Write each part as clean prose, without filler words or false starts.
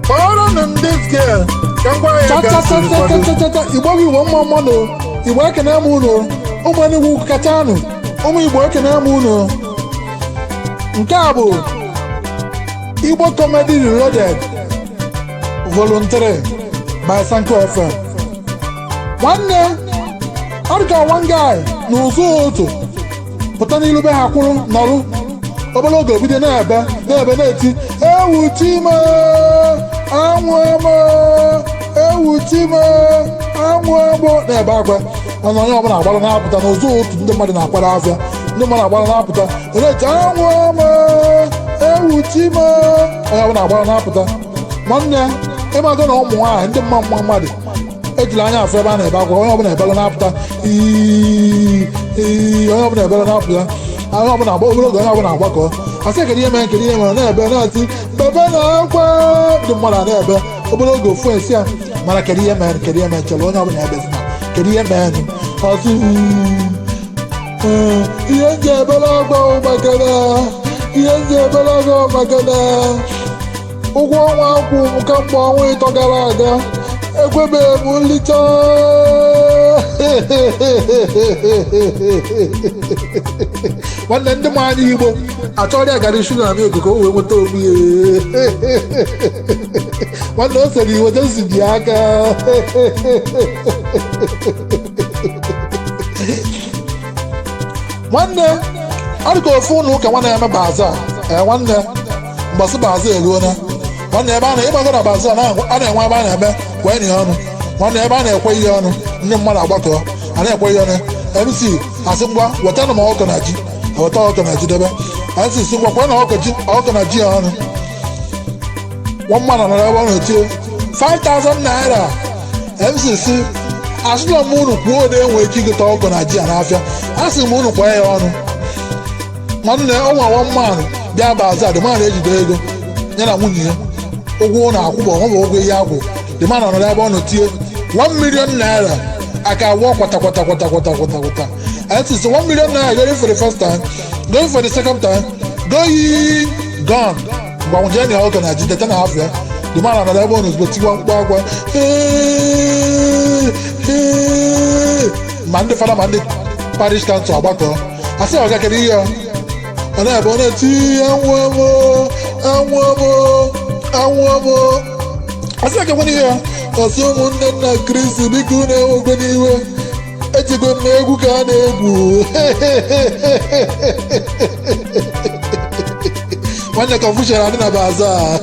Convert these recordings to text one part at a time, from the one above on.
Kpọrọnụ m this girl ka m gwa ya ka m siri kwado. Chachachachachacha, Igbo bụ Igbo, mma mma nụ. Igbo, ekene m unu. Ụmụ Enugwu kachanụ, ụmụ Igbo, ekene m unu. Nke a bụ Igbo Comedy Reloaded Volume 3 by Sanko FM. Nwanne, ọ dị ka one guy n'ụzọ otu pụta n'ilu be ha, kwụrụ nọrụ obere oge, obido na-ebe, na-ebe, na-eti, "Ewu chime, anwụ emo, ewu chime, anwụ emo," na-ebe akwa. Mana onye ọbụla agbara na-apụta n'ụzọ otu, ndị mmadụ na-akwado afịa, ndị mmadụ agbara na-apụta, na-eti, "Anwụ emo, ewu chime." Onye ọbụla agbara na-apụta. Nwanne, ịmago na ụmụ nwaanyị ndị mma mma mmadụ ejila anya afọ ebe a na-ebe akwa. Onye ọbụla ebere na-apụta ii ii, onye ọbụla ebere na-apụta, onye ọbụla agba. Obere oge, onye ọbụla agbakọ, asị, "Kedu ihe mere? Kedu ihe mere?" Na-ebe, na-eti bebe na akwa, ndị mmadụ a na-ebe. Obere oge, ofu esi ya mana, "Kedu ihe mere? Kedu ihe mere?" Chere, onye ọbụla ebezina, "Kedu ihe mere?" Ọsị, "Ihe nji ebere akwa maka na, ihe nji ebere akwa maka na ụgwọ ọnwa akwụ m kamgbe ọnwa 3 gara aga ekwebeghị m nlicha." Nwanne, ndị ma anya Igbo achọrọ ya gara shuga na milk ka o wee nweta onwe ya. Nwanne, o sere iwe Johnson ji aka. Nwanne, ọ dị ka ofu ụlọ ụka nwa na-eme bazaar. Ee, nwanne, mgbasị bazaar eruona. Nwanne, ebe a na ịgbago na bazaar, a na-enwe ebe a na-eme kwee ihe ọnụ. Nwanne, ebe a na-ekwe ihe ọnụ, ndị mmadụ agbakọ, a na-ekwe ihe ọnụ. MC asị, "Ngwa, wetanụ m ọkụ na ji." Eweta ọkụ na ji debe. MC sị, "Ngwa, kwee na ọkụ ji, ọkụ na ji ya ọnụ." Nwa mmadụ nọrọ ebe ọ na-etie 5000 naira. MC si, "Asịla m unu kwuo na enwe ike igote ọkụ na ji a n'afịa? Asị m unu kwee ya ọnụ." Nwanne, ọnwa nwa mmanụ bịa bazaar, dị mmadụ ejide ego ya na nwunye ya, ụgwọ ụlọ akwụ bụ ọnwa bụ ụgwọ ihe akwụ. Dị mmadụ nọrọ ebe ọ nọ tie 1 million naira, aka wụọ kwata kwata kwata kwata kwata kwata. And it's 1 million naira going for the first time, going for the second time, going gone. Ngwa, na ọkụ na ji deta na afọ ya. The man nọrọ ebe ọ nọ ozugbo tiwa mkpu akwa. "Ee, ee." Ma ndị fada ma ndị parish council agbakọ, asị, "Ọga, kedu ihe ọ na-ebe?" Ọ na-eti, "Anwụ emo, anwụ emo, anwụ emo." Asị, "Ekekwana ihe ya?" Ọsị, "Ụmụnne nna Kristi, biko unu enwekwe n'iwe, echekwa m na egwu ka a na-egwu." Nwanne, confusion adị na bazaar.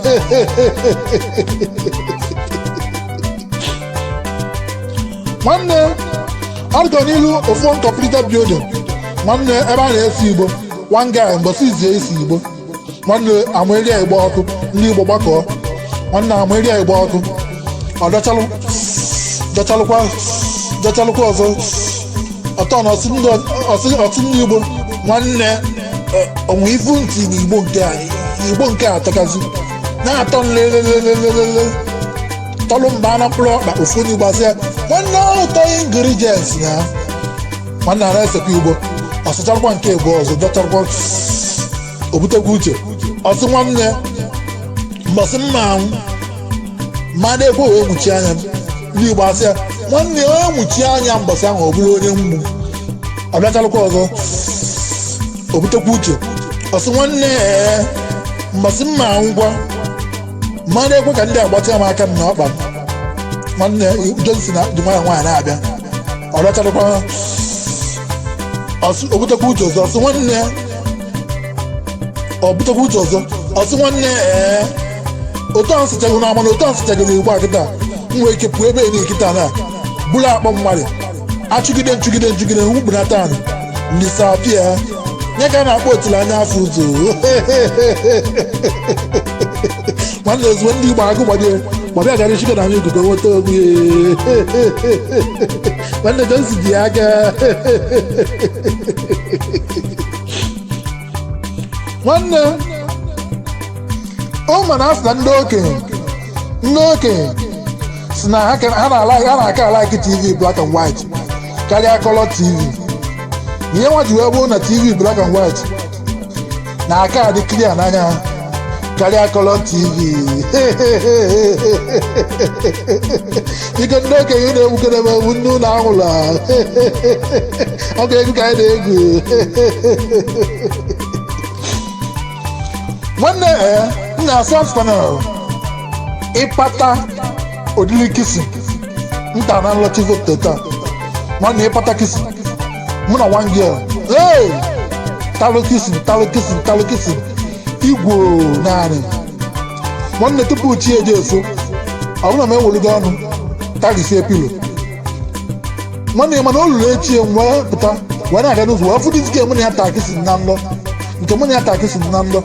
Nwanne, ọ dịka n'ilu ofu uncompleted building. Nwanne, ebe a na-esi Igbo, one guy mbọsị izie isi Igbo. Nwanne, amaeria Igbo ọkụ, ndị Igbo gbakọọ. Nwanne, amaeria Igbo ọkụ, ọ dọchalụ, dọchalụkwa, dọchalụkwa ọzọ, ọtọ na ọsị ndị ọsị ndị Igbo, "Nwanne, onwe ifu ntị na Igbo nke a, Igbo nke a atọkazi na-atọ nlelelelelele tọlụ mba na mkpụrụ ọkpa." Ofu onye Igbo asị ya, "Nwanne, ụtọ ingredients na." Nwanne, ara esekwa Igbo, ọsụcharụkwa nke Igbo ọzọ, dọcharụkwa, obutekwa uche, ọsị, "Nwanne, mbọsị mma anwụ mmadụ ekwe wee nwuchi anya m." Ndị Igbo asị ya, "Nwanne, onye nwuchi anya mbọsị ahụ, ọ bụrụ onye mgbu." Ọ bịachalụkwa ọzọ, o butekwa uche, ọsị, "Nwanne, ee, mbọsị mma ngwa mmadụ ekwe ka ndị agbatị m aka m na ọkpa m." Nwanne, Johnson ji nwayọ nwaanyị na-abịa, ọ bịachalụkwa, o butekwa uche ọzọ, ọsị, "Nwanne," ọ butekwa uche ọzọ, ọsị, "Nwanne, ee, otu ahụ sịchago na amana, otu ahụ sịchago ugbu a kịta, m nwere ike pụọ ebe enyi kịta na bụrụ akpọ mmadụ achụgide nchụgide nchụgide nwukpunata anụ ndị sapịa ya ka a na-akpọ otili anya afọ ụzọ." Nwanne, ozugbo ndị Igbo agụ gbadie gbabịa gara chike na anyị ikuku nweta onwe. Nwanne, Johnson ji aka. Nwanne, o mana asị na ndị okenye si na ha na-aka alike TV black and white karịa color TV. Ihe nwa ji wee bụrụ na TV black and white na aka adị clear n'anya ha karịa color TV. Biko, ndị okenye na-egwukedebe egwu, ndị ụlọ anwụla ọkụ egwu ka anyị na-egwu. Nwanne, ee, m na soft panel ịkpata odili kisi nta na nlọchi vote taa. Nwanne, ịkpata kisi mụ na one girl, hey, talụ kisi, talụ kisi, talụ kisi igwo naanị. Nwanne, tupu chi eji efo, ọ bụrụ na m eweligo ọnụ tarisie pillow. Nwanne, mana o luru echi, wee pụta wee na-aga n'ụzọ, wee fụdụ ike mụ na ya takisi na nlọ, nke mụ na ya takisi na nlọ.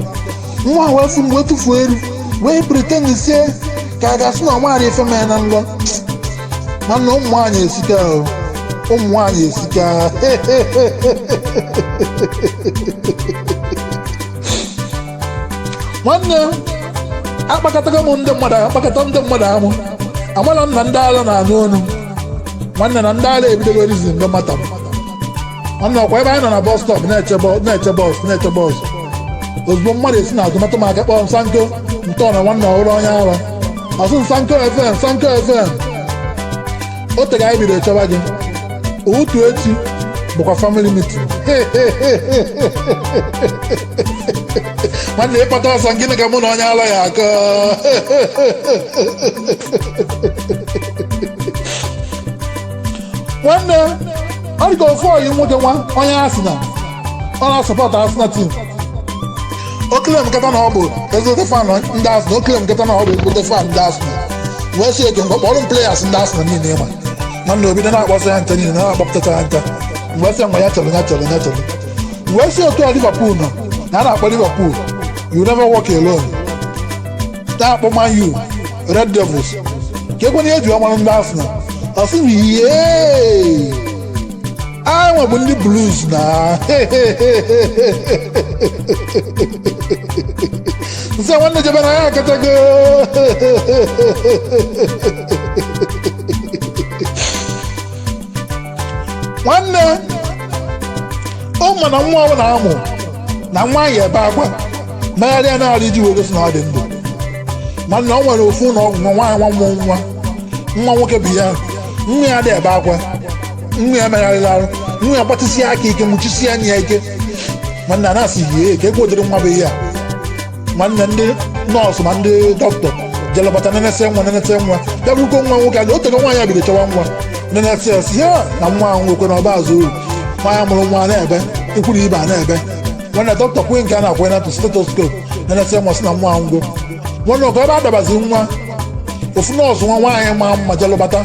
Nwa wee fụ m, wee tụfuo elu, wee pretend sie ka a ga-asị na ọnwaghara ife mee na nlọ. Nwanne, ụmụ nwaanyị esika o, ụmụ nwaanyị esika. Nwanne, akpakọtago m ndị mmadụ, akpakọta ndị mmadụ amụ amala m na ndị ala na-anụ onu. Nwanne, na ndị ala ebidogo rizin ndị mata m. Nwanne, ọkwa ebe anyị nọ na bus stop na-eche na-eche bus, na-eche bus, ozugbo mmadụ esi na azụ metụ m aka, kpọọ m Sanko ntọ na. Nwanne, ọhụrụ onye ara ọsụ Nsanko FM, Sanko FM, o tego anyị bido chọba gị. Otu echi bụkwa family meeting. Nwanne, ịkpata ọsọ, gịnị ka mụ na onye ala ya akọ? Nwanne, ọ dị ka ofu oyi nwoke nwa onye Arsenal, ọ na-asọpọtụ Arsenal team. Okele m nkata na ọ bụ ezigbote fan ndị Arsenal. Okele m nkata na ọ bụ ezigbote fan ndị Arsenal, wee sị eke mgbe kpọrọ m players ndị Arsenal niile ịma. Nwanne, obido na-akpọsa ya ncha niile, na-akpọpụtacha ya ncha. Mgbe sị nwa ya chọrọ, ya chọrọ, ya chọrọ. Wee sị otu a Liverpool nọ na a na-akpọ Liverpool "You never walk alone", na-akpọ Man U "Red Devils", ka ekwe na eji ọmarụ ndị Arsenal. Ọ sị m ihe anyị nwe bụ ndị Blues na nsị. Nwanne, jebe na ya akachago. Nwanne, ụmụ na nwa ọbụla amụ na nwa ya ebe akwa megharịa na-arụ iji wee gosi na ọ dị ndụ. Nwanne, ọ nwere ofu ụlọ ọgwụ, nwa nwaanyị nwa nwa nwa nwa nwoke bụ ya, nwa ya dị ebe akwa, nwa ya megharịla arụ, nwa ya gbatịsị aka ike, nwụchisi anya ya ike. Nwanne, a na-asị yie ka ekwe ụdịrị nwa bụ ihe a. Nwanne, ndị nọọsụ ma ndị dọkịta jelebata nenese nwa, nenese nwa, ya bụrụkwa nwa nwoke anya. Otego nwaanyị bido chọwa nwa, nenese ya, si ya na nwa ahụ nwekwe na ọba azụ uru. Nwaanyị mụrụ nwa na-ebe ikwuru ibe a na-ebe. Nwanne, dọkịta kwuo nke a na-akwanye na stetoskop, nenese nwa, si na nwa ahụ ngwo. Nwanne, ọkụ ebe a dabazi nwa, ofu nọọsụ nwa nwaanyị ma mma jelụbata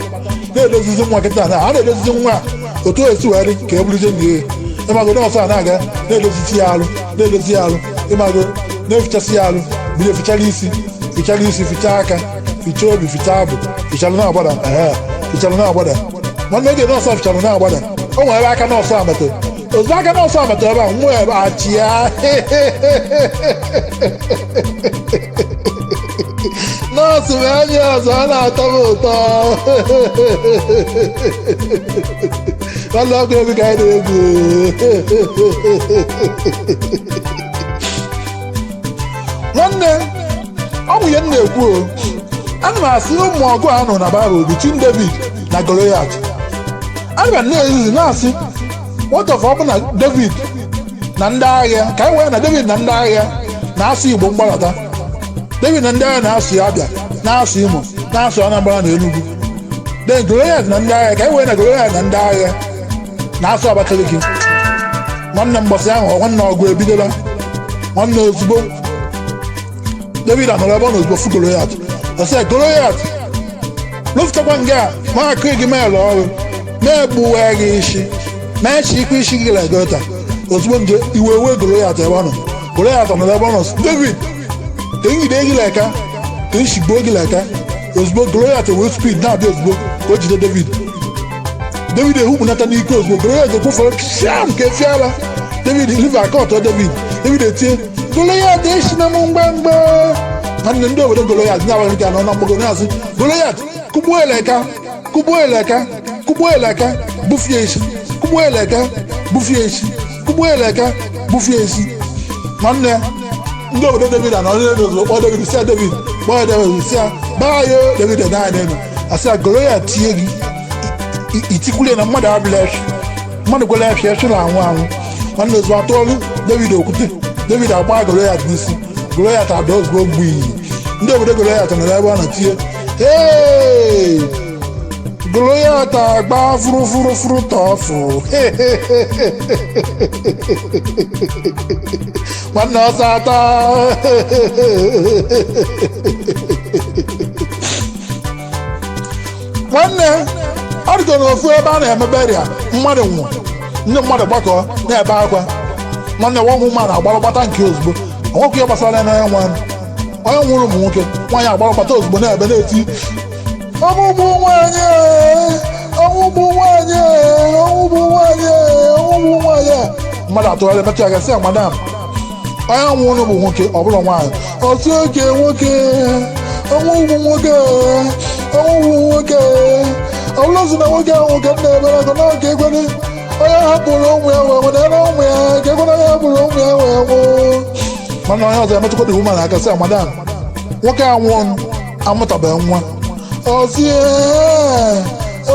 na-edozizi nwa kịta na a na-edozizi nwa a otu o esi wee dị ka e buruzie n'ihe. Ịmago, nọọsụ a na-aga na-edozizi ya arụ, na-edozi ya arụ, ịmago, na-efichasị ya arụ, bido fichara isi, fichara isi, fichaa aka, fichaa obi, fichaa abụ, fichalụ na-agbada, ee, fichalụ na-agbada. Nwanne, oge nọọsụ a fichalụ na-agbada, o nwere ebe aka nọọsụ a metụrụ. Ozugbo aka nọọsụ a metụrụ ebe a, nwa ebe achịa. Nọọsụ m anya ọzọ, ọ na-atọ m ụtọ. Nwanne, ọkụ egwu ka anyị na-egwu. Nwanne, ọ bụ ihe m na-ekwu o. Ana m asị ụmụ ọgụ a nọ na Baịbụl between David na Goliath. Ana m na-ezizi na-asị, what of ọ bụ na David na ndị agha, ka anyị wee na David na ndị agha na-asụ Igbo mgbalata, David na ndị agha na-asụ Abịa, na-asụ Imo, na-asụ Anambra na Enugu, then Goliath na ndị agha, ka anyị wee na Goliath na ndị agha na-asụ Abakaliki. Nwanne, mgbasị ahụ, nwanne, ọgụ ebidola. Nwanne, ozugbo David anọrọ ebe ọ nọ, ozugbo fụ Goliath, ọ sị, "Goliath, lụfụtakwa nga a ma akụ gị meelụ ọrụ ma egbuwe gị isi ma echi ikwu isi gị legota." Ozugbo nje iwe wee Goliath ebe ọ nọ, Goliath nọrọ ebe ọ nọ, "David, tengide gị leka ka nshigbuo gị leka." Ozugbo Goliath wee speed na-abịa, ozugbo ka o jide David, David ehupụnata n'ike. Ozugbo Goliath ekwufere sham ka efiala David live akọtọ David, David etie, "Goliath, eshina m mgbamgba." Nwanne, ndị obodo Goliath na-abaghị nke anọ na mgbago na-asị, "Goliath, kụgbuo eleka, kụgbuo eleka, kụgbuo eleka, bufie isi, kụgbuo eleka." Bufie isi, kụgbuo eleke, bufie isi. Nwanne, ndị obodo David na onye ozugbo kpọọ David, si David, kpọọ David, si ya baa yo. David na n'elu, asị ya Goliath tie gị, itikwulie na mmadụ abụla efi, mmadụ gwela efi, efi na anwụ anwụ. Nwanne, ozugbo atụọlụ David okwute, David agba Goliath n'isi. Goliath ada ozugbo gbii. Ndị obodo Goliath nọrọ ebe ọ nọ tie, "Hey! Goliath agba furufurufuru tọfụ." Nwanne, ọsọ ata. Nwanne, ọ dịgo n'ofu ebe a na-eme burial, mmadụ nwụrụ, ndị mmadụ gbakọ na-ebe akwa. Nwanne, nwa mmadụ agbara gbata nke ozugbo, onwekwu ihe gbasara ya na onye nwe onye nwụrụ. Ụmụ nwoke, nwaanyị agbara gbata ozugbo na-ebe na-eti, "Ọmụgbụ nwaanyị, ọnwụgbụ nwaanyị, ọnwụgbụ nwaanyị, ọnwụgbụ nwaanyị." Mmadụ atụgharị metụ ya, gasị ya, "Madam, onye nwụrụ bụ nwoke, ọ bụrụ nwaanyị." Otu oke nwoke, ọnwụgwụ nwoke, ọnwụgwụ nwoke, ọbụlụzi na nwoke ahụ ka m na-ebere akụ na ọka ekwere onye hapụrụ ụmụ ya wee nwere ụmụ ya ka ekwere onye hapụrụ ụmụ ya wee nwụọ. Mana onye ọzọ emetụkwa dị woman aka, sị ya, "Madam, nwoke anwụọ amụtabeghị nwa." Ọsị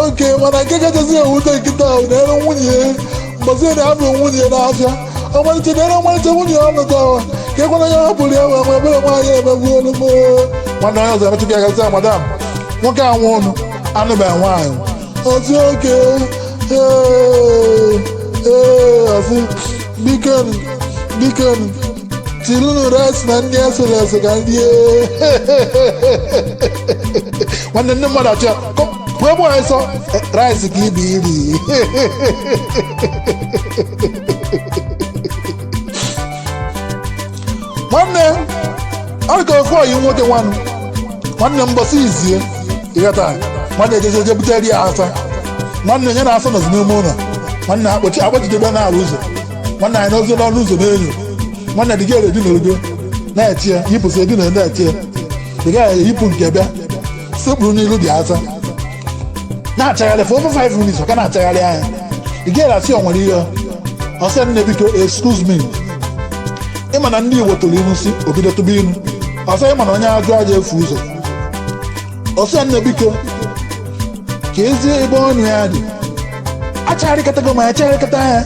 oke, mana nke kachasị ewute nkịta ahụ na-ere nwunye ya mbọsị na-abụ nwunye n'afịa, ọmalịcha na-ere ọmalịcha nwunye ọ nụtawa ka ekwere onye hapụrụ ya wee nwee ebere nwaanyị emegbuolu m. Nwanne, onye ọzọ emetụkwa ya, gasị ya, "Madam, nwoke anwụọnụ anụbeghị nwaanyị." Ọsị oke, ee ee. Ọsị, "Bikonu, bikonu, tilunu rice na ndị esere ese ka ndị." Nwanne, ndị mmadụ achọ ya pụọ ebe anyị sọ rice ka ibe iri. Nwanne, ọ dị ka ofu oyi nwoke nwanne nwanne m mbọsị izie ịghọta. Nwanne, ejejeje butere ya asa. Nwanne ya na-asa nọzi n'ime ụlọ. Nwanne, akpọchi akpọchidebe na-arụ ụzọ. Nwanne, anyị n'ozi n'ọnụ ụzọ n'enyo. Nwanne, dịga ere n'ogo na-eche ya yipụsị edina na-eche ya dịga ya yipụ nke bịa sekpuru n'ilu dị asa na-achagharị for over 5 minutes. Ọ ka na-achagharị anya dịga ya asị o nwere ihe. Ọsị, "Nne, biko, excuse me." Ịma na ndị Igbo tụrụ ilu si obido tụba ilu. Ọsọ ịma na onye ajụ aja efu ụzọ. Ọsị, "Nne, biko, ka ezi ebe ọnụ ya dị achagharịkọtago ma achagharịkọta ya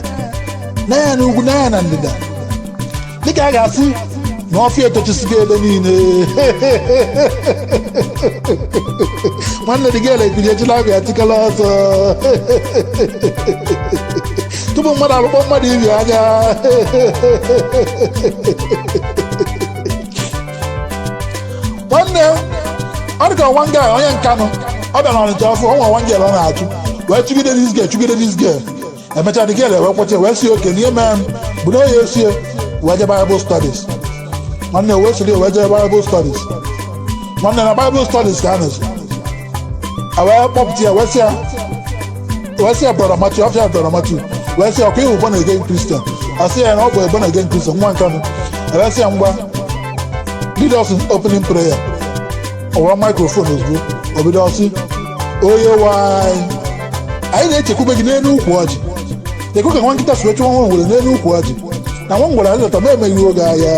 na ya n'ugwu na ya na ndịda, dịka a ga-asị na ọfịa etochisigo ebe niile." Nwanne, dị gị ekiri ejila abịa tikala ọsọ tupu mmadụ alụkpọ mmadụ ibi anya. Nwanne, ọ dị ka nwa nga onye nkanụ ọ bịara n'Ọnịcha ọfụ ọ nwa nwa ngel ọ na-achụ wee chụgide this girl, chụgide this girl. Emechaa, the girl wee kwọcha wee si oke n'ihe mee m bụ na oye esie wee jee Bible studies. Nwanne, wee siri wee jee Bible studies. Nwanne, na Bible studies ka a nọzi wee kpọpụta ya, wee sị ya, wee sị ya, "Brother Matthew," ọfịa, "Brother Matthew," wee sị ya, "Ọkwa ịhụ born again Christian?" Ọ sị ya na ọ bụ born again Christian. Nwa nkanụ wee sị ya, "Ngwa, lead us in opening prayer." Ọ were microphone ozugbo, o bido ọsị, "Onye nwe anyị, anyị na-echekwube gị n'elu ukwu ọjị. Ekwe ka nwa nkịta si wee chụwa nwa ngwere n'elu ukwu ọjị na nwa ngwere alọta ma emeghị oge ahịa."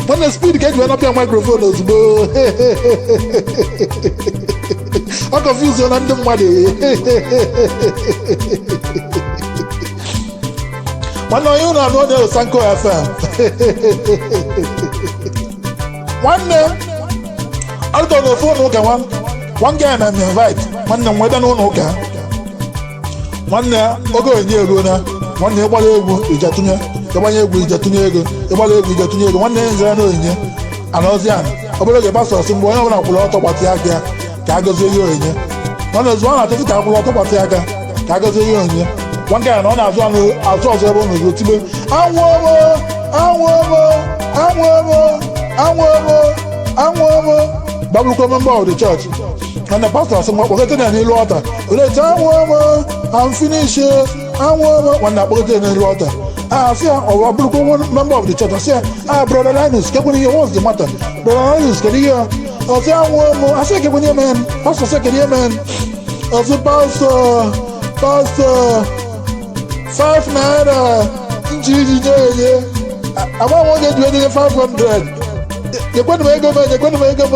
Nwanne, speed ka eji wee napịa microphone ozugbo, ọ confuse na ndị mmadụ. Nwanne, onye ụlọ anụ na Sanko FM. Nwanne, alụtọ n'ofu ụlọ ụka nwa one guy na invite nwanne m wee bịa n'ụlọ ụka. Nwanne, oge onyinye eruo na nwanne, ịgbara egwu ije tụnye, ịgbanye egwu ije tụnye ego, ịgbara egwu ije tụnye ego. Nwanne ya nzere na onyinye anaozi ana obere oge pastọ sị, mgbe onye ọbụla kwụrụ ọtọ gbatị aka ya ka a gọzie ihe onyinye. Nwanne, ozugbo ọ na-achọzi ka a kwụrụ ọtọ gbatị aka ka a gọzie ihe onyinye, nwa nke ya na ọ na-azụ anụ azụ ọzọ ebe ọ nọzi tigbe, "Anwụ ọmụ, anwụ ọmụ, anwụ ọmụ, anwụ ọmụ, anwụ ọmụ," gbagbukwa member of the church. Nwanne, pastọ asị, "Nwa, kpọkọta ya n'elu ọta." Olee etu, "Anwụ ọmụ, I'm finish, anwụ ọmụ." Nwanne, akpọkọta ya n'elu ọta a, asị ya, ọ bụrụkwa one member of the church, asị ya, "Ah, Brother Linus, kekwana ihe? What's the matter, Brother Linus? Kedu ihe?" Ọsị, "Anwụ ọmụ." Asị, "Kekwana ihe men?" Pastọ sị, "Kedu ihe men?" Ọsị, "Pastọ, Pastor, 5 naira nji iji nye enye ama m onye ji enye 500. Nyekwenụ m ego m, nyekwenụ m ego m.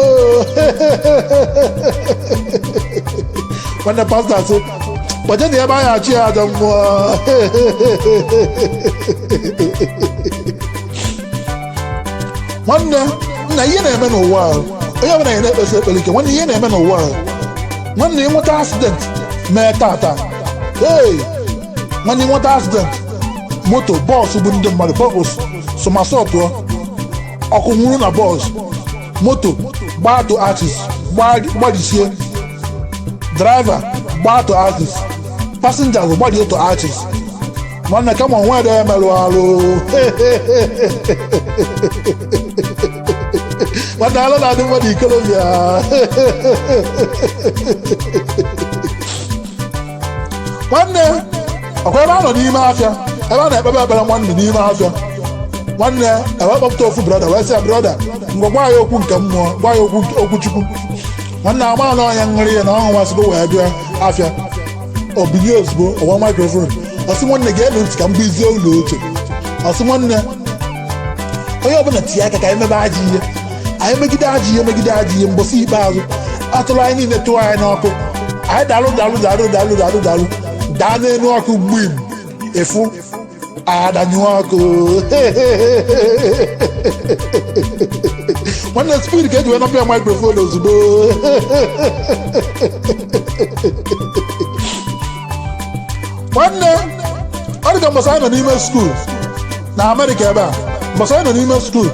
Nwanne, pastor sị kpọje na ebe anyị achụ ya ajọ mmụọ. Nwanne nna, ihe na-eme n'ụwa a, onye ọbụla ya na-ekpesa ekpere ike. Nwanne, ihe na-eme n'ụwa a, nwanne, ịnweta accident mee tata, ee, nwanne, ịnweta accident moto, bus bụ ndị mmadụ, bọs somersault, ọkụ nwụrụ na bus, moto gbaa to ashes, gbarisie, driver gbaa to ashes, passengers gbarie to ashes. Nwanne, kama onwe dị emerụ arụ. Nwanne, alụ na-adị mmadụ ikolobịa. Nwanne, ọkwa ebe a nọ n'ime afịa, ebe a na-ekpebe ekpere, nwanne, n'ime afịa, nwanne, ebe kpọpụta ofu brother wee sị ya, "Brother, ngwa, gwa ya okwu nke mmụọ, gwa ya okwu okwu Chukwu." Nwanne, ama na ọnya ṅụrị ya na ọṅụ nwasịgo wee bịa afịa. O bilie ozugbo, ọwa microphone, ọsị, "Nwanne, ga-enu ntị ka m bizie ụlọ oche." Ọsị, "Nwanne, onye ọbụla tinye aka ka anyị mebe ajọ ihe. Anyị megide ajọ ihe, megide ajọ ihe, mbọsị ikpeazụ atụrụ anyị niile tụọ anyị n'ọkụ. Anyị dalụ, dalụ, dalụ, dalụ, dalụ, dalụ, daa n'elu ọkụ gbim, efu adanyụ ọkụ." Nwanne, speed ka eji wee nọpịa microphone ozugbo. Nwanne, ọ dị ka mbọsị anyị nọ n'ime school na Amerịka ebe a. Mbọsị anyị nọ n'ime school,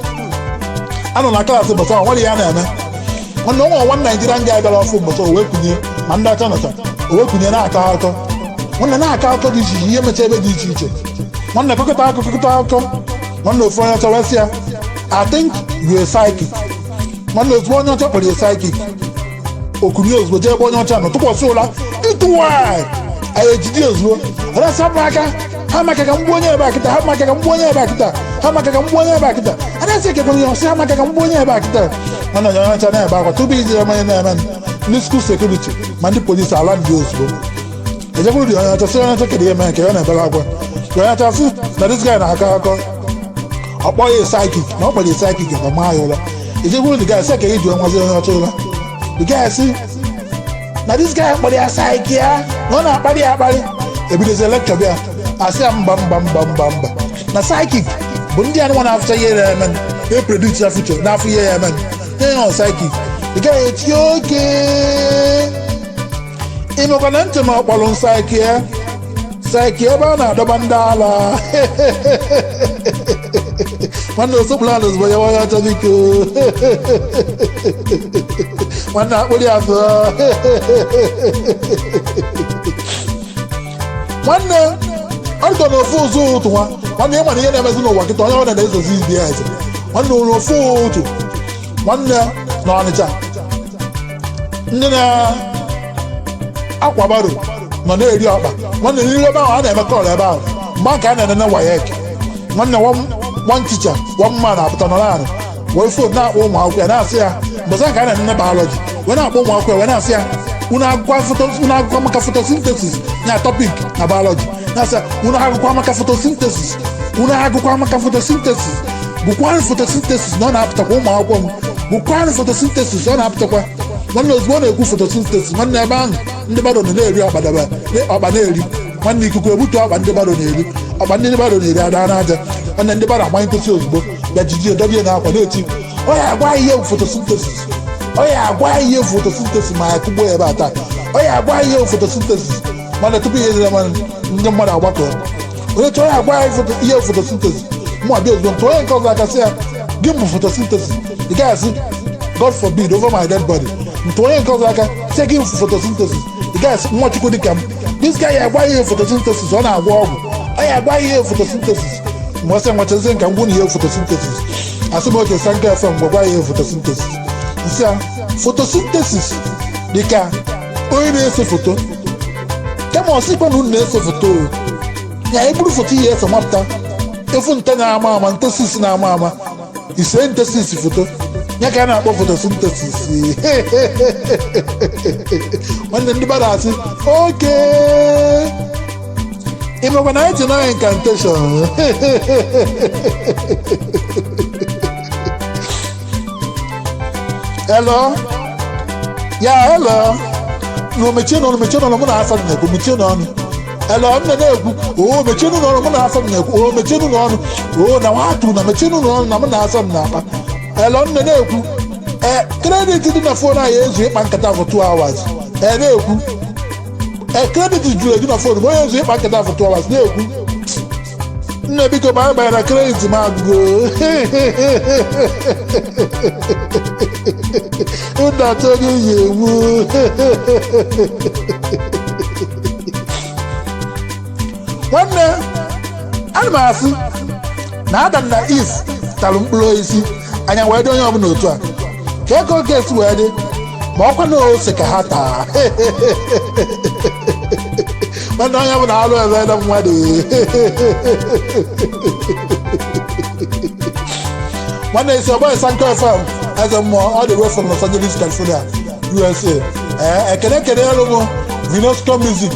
anọ na class, mbọsị ahụ nwere ihe a na-eme. Nwanne, onwe nwa Naijiria nga bịara ọfụ mbọsị, o wee kunye ma ndị ọcha nọcha, o wee kunye na-akọ akụkọ. Nwanne, na-akọ akụkọ dị iche iche, ihe mecha ebe dị iche iche. Nwanne, kọkọta akụkọ, kọkọta akụkọ. Nwanne, ofu onye ọcha wee sị ya, "I think you a psychic." Nwanne, ozugbo onye ọcha kpọrọ ya psychic, okunye ozugbo jee ebe onye ọcha nọ tụkwasị ụla ịtụ nwanyị. Anyị ejide ozugbo, ọrasị hapụ aka ha maka ka mgbu onye ebe a kịta, ha maka ka mgbu onye ebe a kịta, ha maka ka mgbu onye ebe a kịta. Adasị ekekwara ya, ọsị ha maka ka mgbu onye ebe a kịta. Mana onye ọcha na-ebe akwa tupu iji eme na-eme, ndị school security ma ndị polisi ala ndị ozugbo ejekwuru dị onye ọcha, sị onye ọcha, "Kedu ihe mere nke ya na-ebere akwa?" Onye ọcha sị na this guy na-akọ akọ, ọ kpọọ ya psychic, na ọ kpọrọ ya psychic ka maa ya ụra. Ejekwuru the guy sị ka eji nwazi onye ọcha ụra. The guy sị na this guy kpọrọ ya psychic ya, na ọ na-akparị ya akparị. Ebidozie lecture bịa, asị ya mba, mba, mba, mba, mba, na psychic bụ ndị anụnwa na-afụcha ihe na-eme, na-epredict ya future, na-afụ ihe ya eme nye ya. Psychic, the guy etinye oke ịnụkwa na ntị ma ọ kpọrọ psychic ya psychic ebe a na-adọba ndị ala. Nwanne, osokpụrụ ala ozugbo ya onye ọcha, biko. Nwanne, akpụrụ ya zụọ. Nwanne, ọ dịka na ofu ụzọ ụtụ nwa. Nwanne, ị mana ihe na-emezi n'ụwa kịta, onye ọbụla na-ezozi ibi ya eze. Nwanne, ụlọ ofu ụtụ, nwanne, na Ọnịcha, ndị na-akwa barrow nọ na-eri ọkpa. Nwanne, n'iru ebe ahụ a na-eme call ebe ahụ mgbe nke a na-enene WAEC. Nwanne, one teacher, one man apụta nọ naanị wee phone na-akpọ ụmụ akwụkwọ ya, na-asị ya, mbọsị nke a na-enene biology, wee na-akpọ ụmụ akwụkwọ ya, wee na-asị ya, "Unu agụkwa foto, unu agụkwa maka photosynthesis na topic na biology?" Na-asị ya, "Unu agụkwa maka photosynthesis? Unu agụkwa maka photosynthesis? Gụkwanụ photosynthesis na ọ na-apụtakwa. Ụmụ akwụkwọ m, gụkwanụ photosynthesis, ọ na-apụtakwa." Nwanne, ozugbo ọ na-ekwu photosynthesis, nwanne, ebe ahụ ndị mmadụ nọ na-eri ọkpa daba ọkpa na-eri. Nwanne, ikuku ebutu ọkpa ndị mmadụ na-eri, ọkpa ndị mmadụ na-eri ada n'aja. Nwanne, ndị mmadụ agbanye ntosi ozugbo bịa jiji edobie na akwa na-eti, "Ọ ya agwa ihe photosynthesis, ọ ya agwa ihe photosynthesis, ma ya kụgbuo ya ebe a taa, ọ ya agwa ihe photosynthesis." Mana tupu ihe dị mmadụ, ndị mmadụ agbakọ, onye chọrọ ya agwa ya ihe photosynthesis, mụ abịa ozugbo ntụ onye nke ọzọ aka, sị ya, "Gị bụ photosynthesis?" Ị gaghị asị, "God forbid, over my dead body." Ntụ onye nke ọzọ aka, sị, "Gị bụ photosynthesis?" Ị gaghị asị, "Nwa Chukwu dịka m, this guy ya agwa ihe photosynthesis, ọ na-agwọ ọgwụ, ọ ya agwa ihe photosynthesis." Mgbe ọsị nwachazie nka ngwụ na ihe photosynthesis, asị m oke Sanka FM gwa gwa ihe photosynthesis. Nsị a, photosynthesis dịka onye na-ese foto, kama ọ sịkwa na unu na-ese foto ya, eburu foto ihe ese mapụta efu nte na-ama ama, ntesis na-ama ama, ise ntesis foto ya ka a na-akpọ photosynthesis. Nwanne, ndị mmadụ asị oke. Ịmakwa na anyị na incantation. Hello. Ya, hello. No, mechie n'ọnụ, mechie n'ọnụ, mụ na asa m na-ekwu, mechie n'ọnụ. Hello, nne na-ekwu. O mechie n'ọnụ, mụ na asa m na-ekwu. O mechie n'ọnụ. O na nwa atụrụ na mechie n'ọnụ na mụ na asa m na-akpa. Hello, nne na-ekwu. Ee, credit dị na phone anyị ezu ịkpa nkata for 2 hours. Ee, na-ekwu. Ee, credit juru eju na phone ma onye ezu ịkpa nkata for 2 hours na-ekwu. Nne, biko, banye banye na credit m agụgo. Unu achọ onye yi ewu. Nwanne, ana m asị na Adam na Eve tara mkpụrụ osisi, anya wee dị onye ọbụla otu a ka ego oge esi wee dị, ma ọkwa na ose ka ha taa. Nwanne, onye ọbụla alụ ebe na mmadụ. Nwanne, isi ọgbọ Sanko FM, eze mmụọ, all the way from Los Angeles, California, USA. Ee, ekene ekene elu m Vinosco Music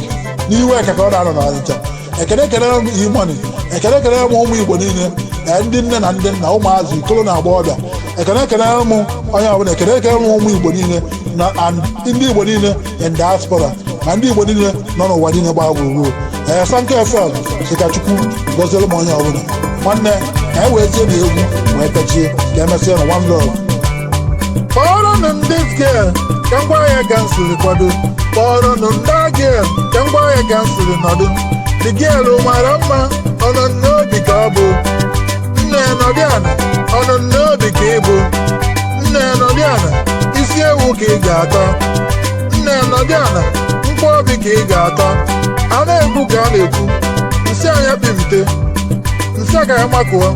n'iwe ka ọ na-anọ n'Ọnịcha. Ekene ekene m E-Money. Ekene ekene m ụmụ Igbo niile, ee, ndị nne na ndị nna, ụmụazị, ikolo na agbọghọbịa. Ekene ekene m onye ọbụla. Ekene ekene m ụmụ Igbo niile na and ndị Igbo niile in diaspora, ma ndị Igbo niile nọ n'ụwa niile gbaa gburugburu. Ee, Sanko FM sị ka Chukwu gọziere m onye ọbụla. Nwanne, ka anyị wee tie na egwu wee pechie. Ka emesịa na one love. Kpọrọnụ m this girl ka m gwa ya ka m siri kwado. Kpọrọnụ m that girl ka m gwa ya ka m siri nọdụ. The girl mara mma, ọ nọ n'obi ka ọ bụ. Nne, nọdị ana, ọ nọ n'obi ka ị bụ. Nne, nọdị ana, isi ewu ka ị ga-atọ. Nne, nọdị ana, mkpụ obi ka ị ga-atọ. A na-ekwu ka a na-ekwu, nsị anya kpimte, nsị aka ya makụọ,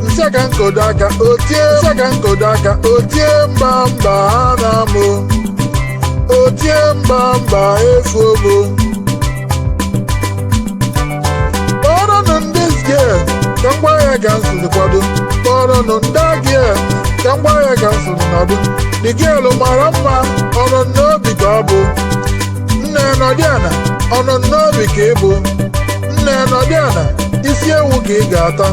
nsị aka nkodo aka otie, nsị aka nkodo aka otie, mba mba ha na-amụ otie, mba mba efu obo. Kpọrọnụ m this girl ka m gwa ya ka m siri kwado. Kpọrọnụ m that girl ka m gwa ya ka m siri nọdụ. The girl mara mma, ọ nọ n'obi ka ọ bụ. Nne, nọdị ana, ọ nọ n'obi ka ị bụ. Nne, nọdị ana, isi ewu ka ị ga-ata.